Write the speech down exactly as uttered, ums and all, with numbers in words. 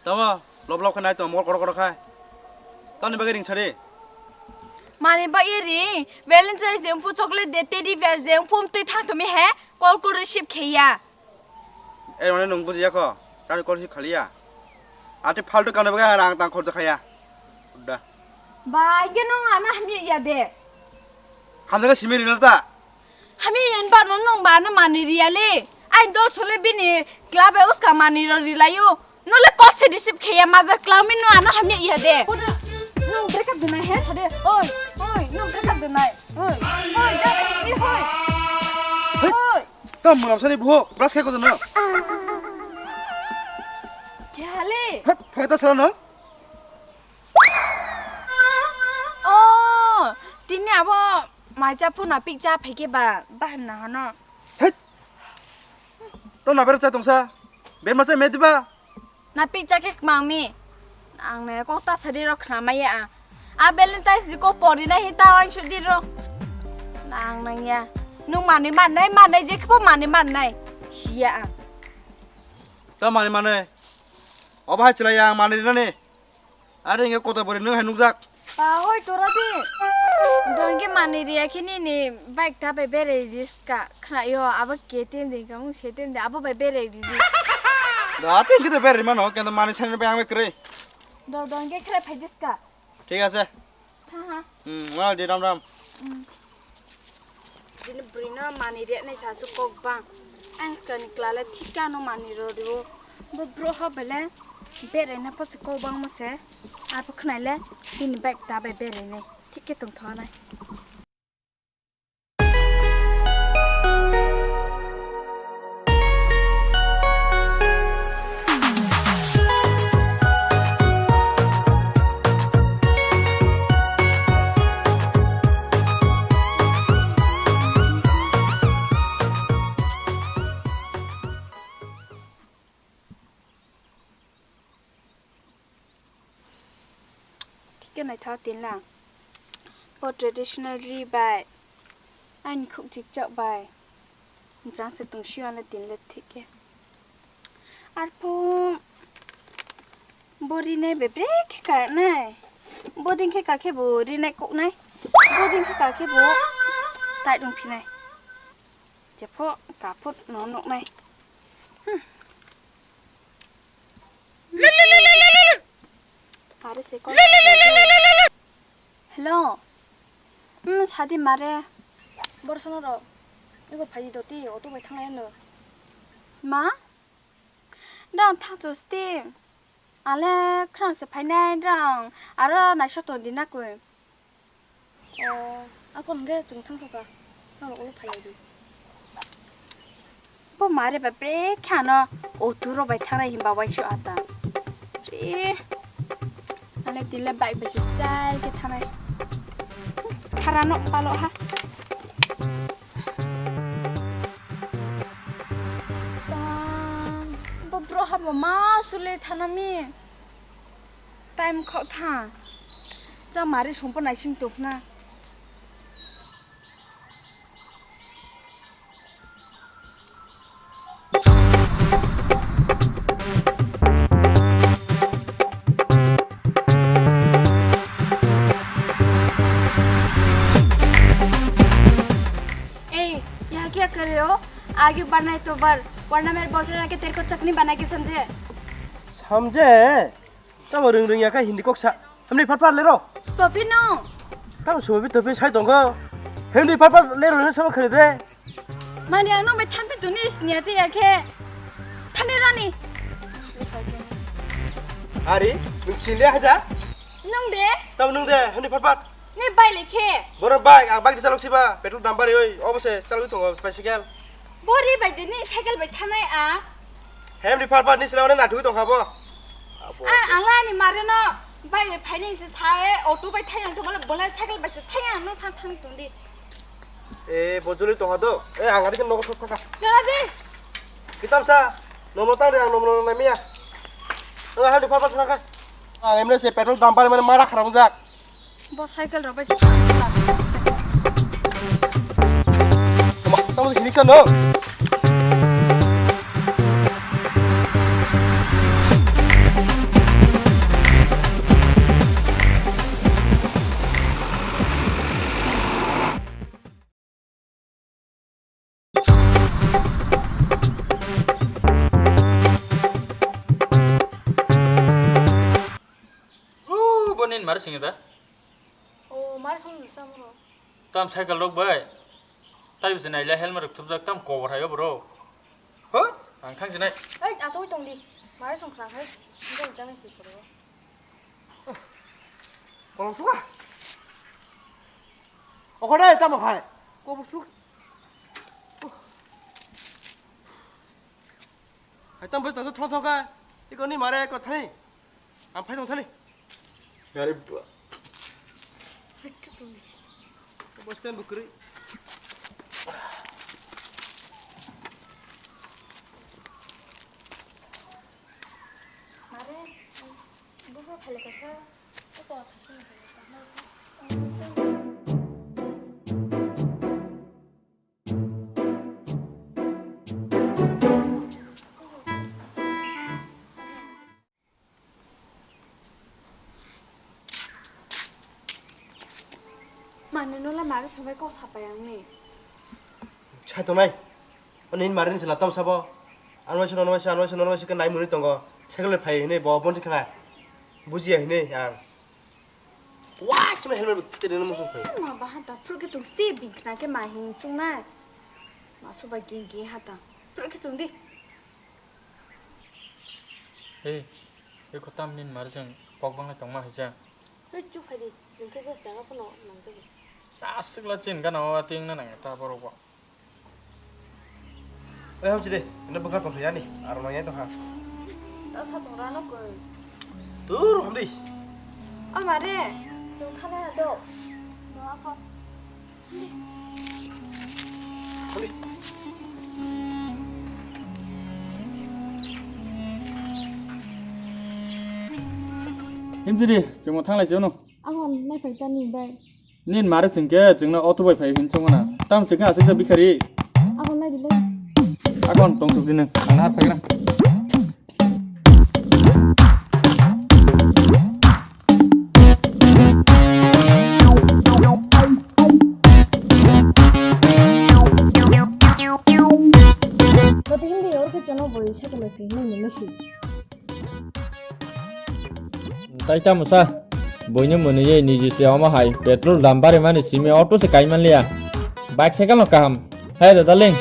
Tamo, lob lob khe nai tong, mokol kotor kotor khai. Tamni bagwi ring sari? Mani bagwi ring, Valentine's Day wngphu chocolate de, teddy bears de wngphu twi thang tumi he, call ko receive khe ya. Eh, mane nwng bujiya kho, tani call receive khaliya. Ate faltu kana bagwi rang tang khorja khaya. Da. Ba, hingke nwng ano hamya ya de. Hamjaga simi rina ta. Hamya yan ba no nwng ba no mani riya le. Ai dol sole bini club e uska mani ro rilayo. No le kok se receive khe ya maja club mi no ano hamya ya de. Nwng break up de nai he sade. Oi, oi, nwng break up de nai. Oi, oi, ja, i hoi. Hei. Oi. Kam mwnam sani buho, brush khai kodo no. Khe hale. Hat, phai ta sara no. Oh, tini abo mai cha phuna pik cha phai khe ba, ba hwn na hano. Hei! To na ber cha tongsa. Be ma cha me diba? Na pik cha khe mang mi. Ang ne kok ta sari rok khna mai ya. A Valentine's di ko pori na hi ta ang sudi ro. Nang nang ya. Nung mani man nai, man nai je khe po mani man nai. Siya ang. Ta mani mani. Obo hai chwla ya ang mani rinani. Are hingke kota bori nwng hai nukjak. Ba hoi tora di. Dongke mani riya khe nini bike ta bai berai riska khna yo abo K T M de hingka mung se tem de abo bai berai ridi. Da te hingke to berai mano kendo mani sani bai ang bai kwrwi. Do dongke khre phai diska. Thik ase. Tha ha. Hmm, wal di ram ram. Hmm. Bini bwrwino mani rwnai sa su kok bang. Ang skani klale thik ano mani rw rw. Bo bro ho bele beraina pose kok bang mo se. Apo khnaile bini bag ta bai berainai. Thik khe tongtho nai. Thik khe naitha tinla. O traditional ri bai. Ani khuk chikchak bai. Jang se tong sio ana tinle thik khe. Arpho bo rinai bebre khe ka nai. Boding khe ka khe bo rinai kok nai. Boding khe ka khe bo tai rung phinai. Jepho kaphut no noknai. Hmm. Are se call. Hello. Hmm, sadi mare. Bor sono ro. Ego phaji doti auto bai thanglai no. Ma? Dang thang chusti. Ale khrang se phainai dang. Aro naisok ton di na koi. O, ako hwnkhe chwng thang thokha. Norok ulo phailaidi. Bo mare ba bre khe ano auto rok bai thangnai hinba waisuk ata. Re. Ale tile bike bai se style khe thangnai. Khara no palo ha. Bo bro habo ma sule thanami. Time khok tha. Cha mari songpo naising tokna. ए, यहाँ क्या कर रहे हो? आगे बढ़ना है तो बढ़, वरना मेरे बॉयफ्रेंड आके तेरे को चटनी बना के समझे। समझे? Tamo rwng rwng ya khe Hindi kok sa. Hemni phat phat lero. Topi no. Tamo subi topi sai tongo. Hemni phat phat lero no sama khare de. Mani ang no bai thampi tuni sniya te ya khe. Thani rani. Ari, nung sile haja? Nung de? Tamo nung de, hemni phat phat. Ne bai le khe. Boro bai, ang bai di chalok siba, petrol dam bari oi, obose chalok tongo bicycle. Bori bai de ni cycle bai thanai a. Hem ri par par ni sila wana na thui tong kha bo. Abo. A, ang la ni mare no bai bai phai ni se sa e, auto bai thai ang to bole bole cycle bai se thai ang no sa thang tong di. E, bo juli tong ha do. E, ang ari ke nogo thok thaka. Dala di. Kitam sa. Nomo ta re ang nomo nomo miya. Ang ha di par par thaka. Ang emre se petrol dam par mane mara kharam jak. Bo cycle rok bai se tamo, tamo hinik sa no. Mari singe da? O, mari song bisa moro. Tam cycle rok bai. Tai bisa naila helmet rok thupjak tam cover hayo bro. Ho? Ang thang sinai. Ei, achoi tong di. Mari song khna khai. Jang jang si poro. Kolom suka. Oko dai tamo khai. Ko busuk. Hai tam bai tang thong thong ka. Iko ni mare ko thani. Ang phai tong thani. Gari ba. Bos tem bukri. Mare, buku phale kasa. Ito kasa. Mane nola mari sobai kok sapai ang ni. Sai tongnai. Ani mari ni sila tom sabo. Anwai sino, anwai sino, anwai sino, anwai sino, nai muni tongo. Sekle phai hini bo bon khna. Bujiya hini ang. Wah, cuma helmet tiri ni musuh phai. Ma bahan ta, purke tung sti bing khna ke ma hing chung nai. Ma sobai ging ging hata. Purke tung di. Hei, beko tam nin mari jeng pok bang lai tongma hai jeng. Hei, chup khai di, nwng khe je jaga phano nang jagwi. Aswk la chin gana o ting na nang ta borok bo. Oi, hamsi de, ino bwkha tong thaya ni, aro nang ya tong ha. Ta sa tong rano koi. Tur, hamdi. O mare, chung khana do. No ako. Himjiri, chwngno thanglai se ono. Ahon, naiphai ta ni bai. Nin mare singke, chwngno auto bai phai hin chwngmana. Tam chwngkhe aswk ta bikhari. Ahon, nai di le. Ahon, tong chuk di nang, ang har phai gra. Kati hindi oro ke chano boi sa kena sih, ini mesti. Tai ta musa, boino mwnwi niji se omo hai petrol dam bari mani simi auto se kai manliya. Bike cycle no kaham. Hai da darling.